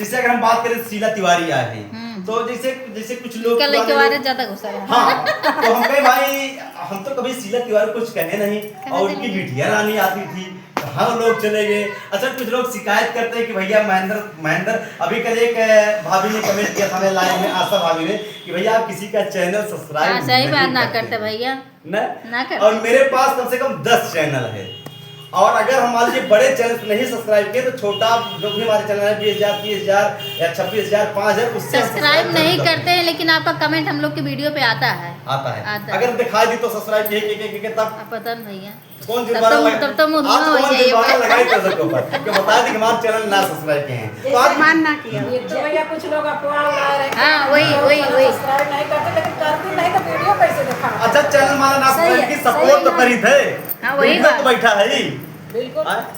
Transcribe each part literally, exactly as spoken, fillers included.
जैसे अगर हम बात करें, शीला तिवारी आए हैं, हम्म। तो जैसे, जैसे कुछ लोग इनका लइके पुराने वारे लोग ज्यादा गुस्सा है। हाँ, तो हम कहे, "भाई, हम तो कभी शीला तिवारी कुछ कहे नहीं, कहे और नहीं। उनकी बिटिया रानी आती थी, तो हम लोग चले गए।" अच्छा, कुछ लोग शिकायत करते हैं कि भैया महेंद्र, महेंद्र, अभी कल एक, अ, भाभी ने comment किया था मेरे live में, आशा भाभी ने, कि भैया आप किसी का channel subscribe हाँ, सही नहीं बात, ना करते। करते भैया। ना? ना कर। और मेरे पास कम से कम दस channel है, और अगर हम मान लीजिए बड़े channel नहीं subscribe किए तो छोटा जो भी हमारे channel है, बीस हजार, तीस हजार या छब्बीस हजार, पाँच हजार, उससे हम subscribe subscribe नहीं जरूर करते हैं, लेकिन आपका comment हम लोग के video पे आता है। आता है। आता है। अगर दिखा दी तो subscribe किए, किए, किए, किए, तब अब पता नहीं भैया। कौन तब जुर्माना तो, लगा-, तब तो मुँह आप धुआं हो कौन जाइए। जुर्माना लगाई तो सबके ऊपर? क्यों बता दी कि हमारे channel ना subscribe किए हैं। तो आप मान ना किया। ये तो भैया कुछ लोग अफवाह उड़ा रहे हैं। हाँ, वही, वही, वही। Subscribe नहीं करते, लेकिन करते नहीं तो video कैसे दिखा? अच्छा, channel माना ना सही subscribe है, की, सही support तो है। करी थे। हाँ, वही video बात। तो बैठा है ही। बिल्कुल। हाँ?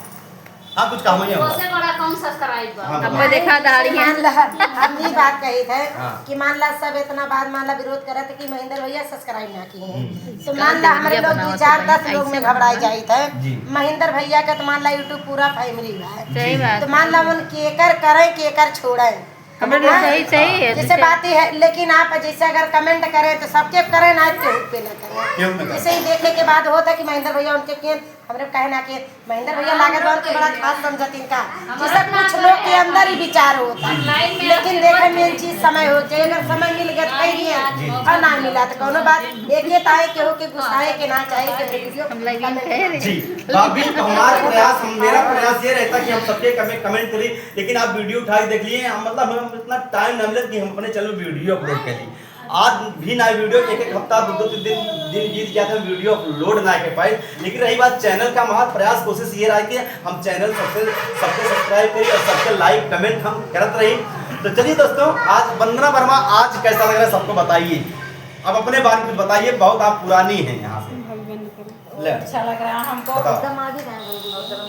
हाँ, कुछ कहा भैया? उससे बड़ा कौन subscribe बा? हाँ, अब बताओ। मैं देखा दाढ़ी है। मान ला, हम ई बात कही थे हाँ। कि मान ला सब इतना बात, मान ला विरोध करत कि महेंद्र भैया subscribe ना किए। हम्म। तो मान ला हमरे लोग दुई चार दस लोग में घबराए जाइत है। जी। महेंद्र भैया का तो मान ला YouTube पूरा family बा। सही बात। तो मान ला उन केकर करें, केकर छोड़ें। हमरे लोग हाँ? सही, सही है। जैसे बात ही है, लेकिन आप जैसे अगर comment करें तो सबके करें ना, केहू पे ना करें। केहू पे ना करें। जैसे ही देखे के बाद होता कि महेंद्र भैया उनके के, हमरे कहे ना कि महेंद्र भैया लागत बा उनके बड़ा खास समझत इनका। जैसे कुछ लोग के अंदर ही विचार होता है। लेकिन देखे main चीज समय हो जाए, अगर समय मिल गया तो कह दिए, जी। और ना मिला तो कोनो बात। एक ये ताए केहू के गुस्साए के ना चाहे के video हम लाइव में कह रहे हैं। जी, भाभी, हमारा प्रयास, हम, मेरा प्रयास ये रहता कि हम सबके comment, comment करें, लेकिन आप video उठा के देख लिए, हम, मतलब, हम इतना time ना मिले कि हम अपने channel video upload कर ली। आज भी नया video, एक, एक हफ्ता, दो, दो, तीन दिन, दिन बीत गया था, video upload ना कर पाए। लेकिन रही बात channel का, हमारा प्रयास, कोशिश ये रहा कि हम channel सबसे, सबके subscribe करी और सबके like comment हम करत रही। तो चलिए दोस्तों, आज वंदना वर्मा आज कैसा लग रहा है सबको बताइए। अब अपने बारे में कुछ बताइए, बहुत आप पुरानी हैं यहाँ से। ले। अच्छा लग रहा है हमको। बताओ। एकदम आगे जाए।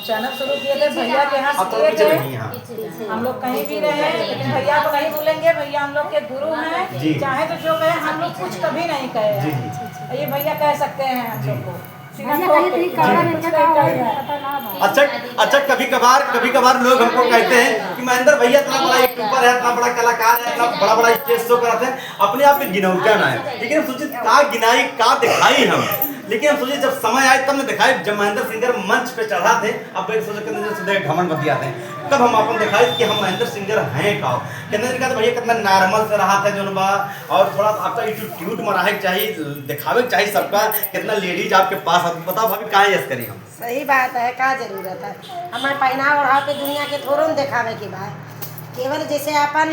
Channel शुरू किए थे भैया के यहाँ से किए थे। हाँ। हम लोग कहीं भी रहे, लेकिन भैया को नहीं भूलेंगे। भैया हम लोग के गुरु हैं। जी। चाहे तो जो कहे, हम लोग कुछ कभी नहीं कहे। जी, जी। ये भैया कह सकते हैं हम लोग को। सीधा भैया कहीं ठोक के। कहीं कुछ नहीं कहे। अच्छा, अच्छा, कभी कभार, कभी कभार लोग हमको कहते हैं कि महेंद्र भैया इतना बड़ा YouTuber है, इतना बड़ा कलाकार है, इतना बड़ा बड़ा stage show कराते हैं, अपने आप में गिनौटा ना है। लेकिन हम सोचे, का गिनाई, का दिखाई हम? लेकिन हम सोचे, जब समय आए, तब न दिखाए। जब महेंद्र सिंगर मंच पे चढ़ा थे, अब एक सोचे, कितने दिन से देख घमंड बतिया थे, तब हम अपन दिखाए कि हम महेंद्र सिंगर हैं का। कितने दिन का तो भैया, कितना normal से रहा था जोन बा, और थोड़ा आपका attitude में रहे के चाहिए, दिखावे के चाहिए सबका। कितना ladies आपके पास, अब बताओ भाभी, काहे यस करी हम? सही बात है, का जरूरत है? हमारे पहनावा ओढ़ाव पे दुनिया के थोड़ो न दिखावे के बा। केवल जैसे अपन